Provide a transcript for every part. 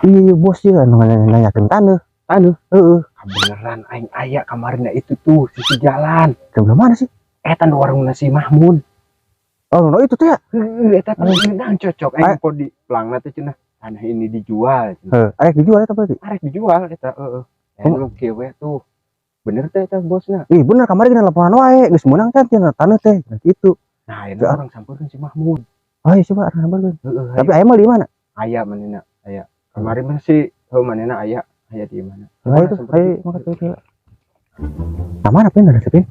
Iya, iya bos ya, nanyakeun taneuh. Taneuh? Heeh. Kebeneran aing aya kamarina itu tuh sisi jalan. Sebelah mana sih? Eta nu warung nasi Mahmud. Oh, no, itu tuh ya. Heeh, eta teh nang cocok aing Ay. po di pelangna teh cenah. Tanah ini dijual cenah. Heeh, arek dijual eta berarti. Arek dijual eta heeh. Oh. Nu kieu we tuh. Bener teh eta bosna. Ih, bener kamari kena laporan wae, geus meunang kan tina taneuh teh. Nah, gitu. Nah, ini Ya. orang sampeurkeun si Mahmud. Oh, iya coba arek sampeurkeun. Heeh, Tapi aya mah di mana? Aya manehna, aya. Kamari mah si heuh manehna aya, aya di mana? Oh, itu, ayo mangkat tuh. Nah, mana pin ada pin?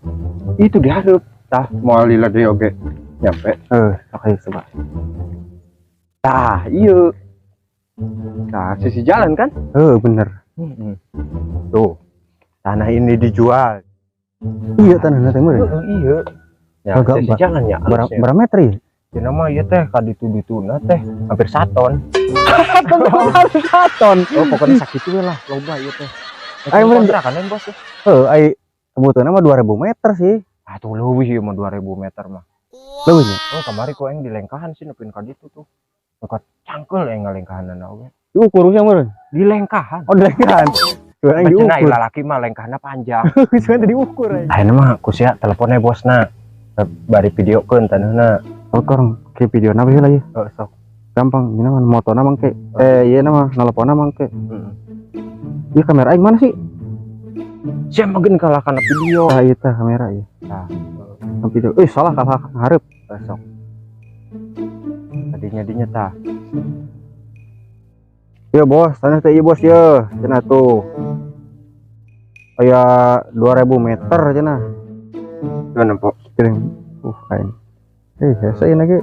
Itu di hareup. Tah, moal lila deui oge. Nyampe. Eh, oke coba. Tah, iya. Nah, sisi jalan kan? Eh, bener. Heeh. Tuh. Tanah ini dijual. Iya tanahna teh meureun. Heeh, iya. Ya, Agak sisi jalan ya. Berapa meter ya? Cenah mah ieu teh ka ditu-dituna teh hampir saton. Saton. Oh, pokoknya sakitu we lah loba ieu teh. Ayo, meureun. Kontrakan kan, Bos. Heeh, ai kebutuhanna mah 2000 meter sih. Atuh leuwih ieu mah 2000 meter mah. Leuwih nya. Oh, kamari ku aing dilengkahan sih nepin ka ditu tuh. Dekat cangkeul aing ngalengkahanna oge. Diukur sih meureun. Dilengkahan. Oh, dilengkahan. Cuman aing Cenah diukur. lalaki mah lengkahna panjang. Cuman tadi diukur aing. Ayeuna mah ku sia teleponnya bosna. Bari videokeun taneuhna. Oh, korong ke video na heula ieu. Oh, sok. Gampang, ini mah motona mangke. Eh, iya nama nelponna mangke. Heeh. Ieu kamera aing mana sih? Sia mah geun kalah kana video. Ah, ieu tah kamera ieu. Tah. Nah, video. Eh, salah kalah hareup. Oh, sok. Tadinya dinya tah. Iya bos, tanah teh ieu bos ye, cenah tuh. Aya 2000 meter cenah. Mana, Pok? Kirim. Aing. Eh, hese ieu lagi.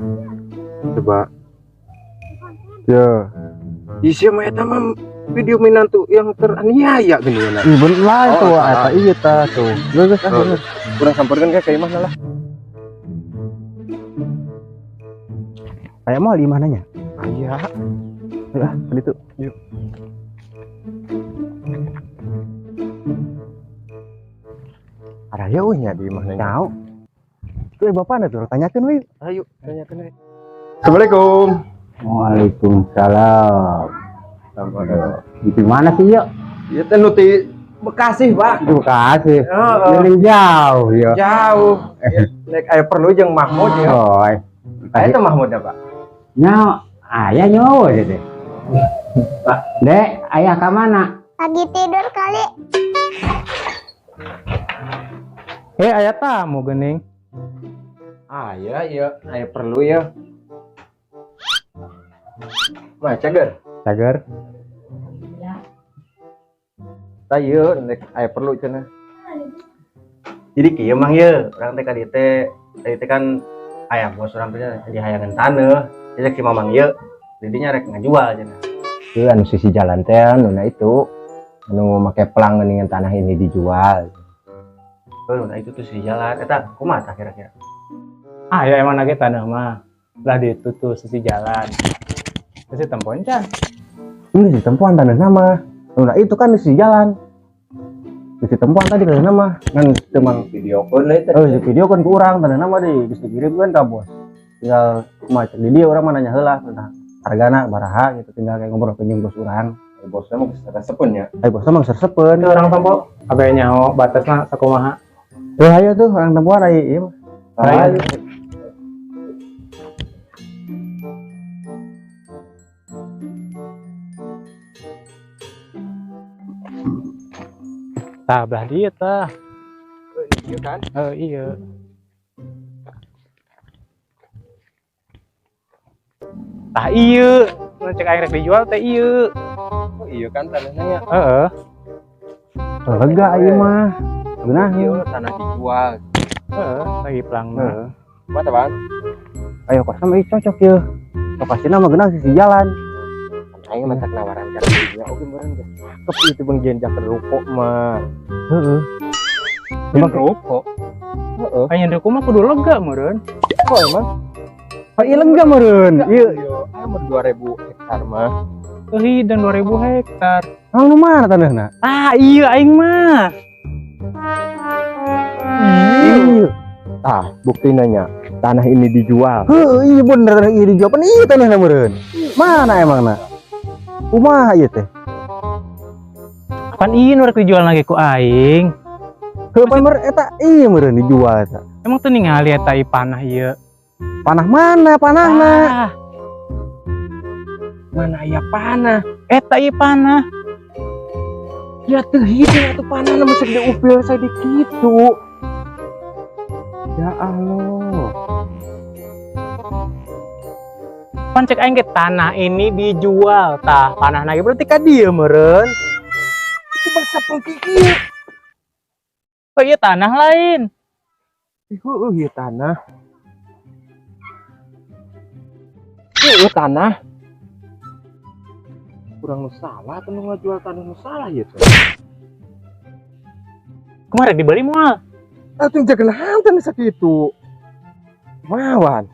Coba. Ya. Isi mah eta mah video minantu yang teraniaya gini ya. Ih, bener lah Oh, itu salah. Eta ieu tah tuh. Geus geus ah, Oh. bener. Kurang sampeurkeun ka imahna lah. Aya mah di mananya? Aya. Ya, tadi tuh. Yuk. Araya euy nya di imahna. Tahu. Tuh bapakna tuh, tanyakeun we. Ayo, tanyakeun we. Assalamualaikum. Waalaikumsalam. Di mana sih yuk? Ieu teh nu ti Bekasi, Pak. Di Bekasi. Heeh. Ini jauh ya. Jauh. Nek aya perlu jeung Mahmud ya. Oh, Aya teh Mahmud ya, Pak? Nya, ayah nyawa deh. Pak. Dek, ayah ke mana? Lagi tidur kali. Eh, ayah tamu gening. Aya, iya, aya perlu ya. Mah cager. Cager. Tah ieu nek aya perlu cenah. Jadi kieu mang ye, urang teh ka dieu teh, tadi teh kan aya bos urang teh di hayangan taneuh. Jadi si mamang ieu didinya rek ngajual cenah. Itu anu sisi jalan teh anu na itu anu make pelang geuningan tanah ini dijual. Oh, nah itu tuh sisi jalan. Eta kumaha tah kira-kira? Ah, ya emang lagi tanah mah. Lah itu tuh sisi jalan. Sisi tempoan can. Ini sisi tempoan tanah nama. Nah itu kan di sisi jalan. Sisi tempoan tadi tanah nama. Ngan temang Video kan lah itu. Oh, di video kan kurang tanah nama deh, bisa dikirim kan ka bos. Tinggal kumaha cek di dia urang mah nanya heula tentang hargana baraha gitu, tinggal kayak ngobrol ke jeung bos urang. Bosnya mah geus resepeun ya. Eh, bosnya mah geus resepeun. Itu orang tempo abe nyaho batasna sakumaha. Eh, ayo tuh orang tempoan ai ieu mah. Ayo. Tah belah dieu tah. Iya kan? Oh iya. Tah iya, nu cek aing rek dijual teh ieu. Oh iya kan tanahnya ya. Heeh. Lega ieu mah. Geunah Iya, tanah dijual. Heeh, lagi pelang mah. Heeh. Kumaha, Bang? Ayo kos mah ieu cocok ieu. Lokasina mah geunah sisi jalan. Aing mah tak nawaran ka dinya oge meureun geus cakep ieu teh Bang Jenjak ruko mah. Heeh. Cuma ruko. Heeh. Aya ruko mah kudu lega meureun. Oh emang? Oh, iya lega meureun. Ieu Iya, aya mah 2000 hektar mah. Euy, dan 2000 hektar. Emang nu mana tanahna? Ah, iya aing mah. Iya. Tah, buktina nya tanah ini dijual. Heuh, iya bener tanah ieu dijual. Pan ieu tanahna meureun. Mana emangna? Kumaha ieu teh? Pan ieu nu rek dijual lagi ku aing. Heuh, pan mer eta ieu meureun dijual eta. Emang teu ningali eta ieu panah ieu? Panah mana panahna? Ah, Mana aya panah? Eta ieu panah. Ya teu hideung atuh panahna, mesti diupil saeutik kitu. Ya Allah. Pan cek aing ge tanah ini dijual, tah panahna ge berarti ka dieu meureun. Itu bangsa pengki kieu. Oh, ieu tanah lain. Heueuh, ieu tanah. Heueuh, tanah. Kurang nu salah atau nu ngajual tanah nu salah ieu teh. Kumaha, rek dibeli moal? Atuh jaga hanten sakitu. Mawan.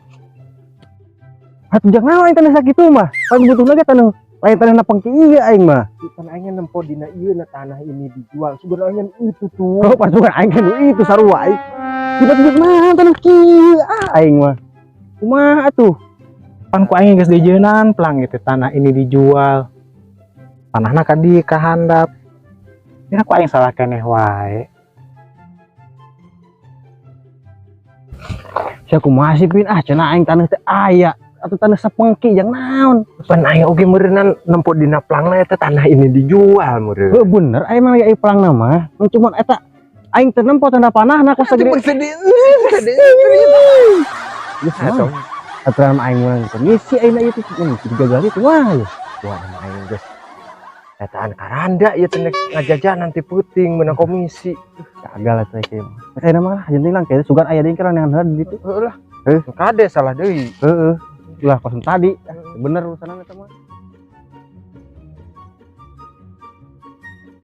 Atuh jangan naon aing tanah sakitu mah. Pan butuhna ge tanah lain tanah pengki ieu aing mah. Pan aing nempo dina ieu na tanah ini dijual. Sugan aing itu tuh. Oh, pas bukan aing kan itu sarua aing. Tiba-tiba naon tanah kieu ah aing mah. Kumaha atuh? Pan ku aing geus dijeunan plang gitu tanah ini dijual. Tanahna ka di ka handap. Kira ku aing salah keneh wae. Sia kumaha sih, Pin? Ah, cenah aing tanah teh aya. Atuh tanah sapengki jang naon? Pan aing oge meureunnan nempo dina plangna eta tanah ini dijual meureun. Heuh, bener aing mah aya plangna mah. Nu cuman eta aing teu nempo tanda panahna kos sagede. Sedih, sedih. Geus mah. Aturan aing meunang komisi aing ieu teh mun gagal itu wah ya. Wah, aing geus etaan karanda ieu teh ngajajanan ti peuting meunang komisi. Gagal atuh ieu mah. Kayakna mah lah jeung lang kayaknya sugan aya deui keur neangan heula di ditu. Heueuh lah. Heuh. Kade salah deui. Heeh. Ulah kos tadi. Bener urusanna eta mah.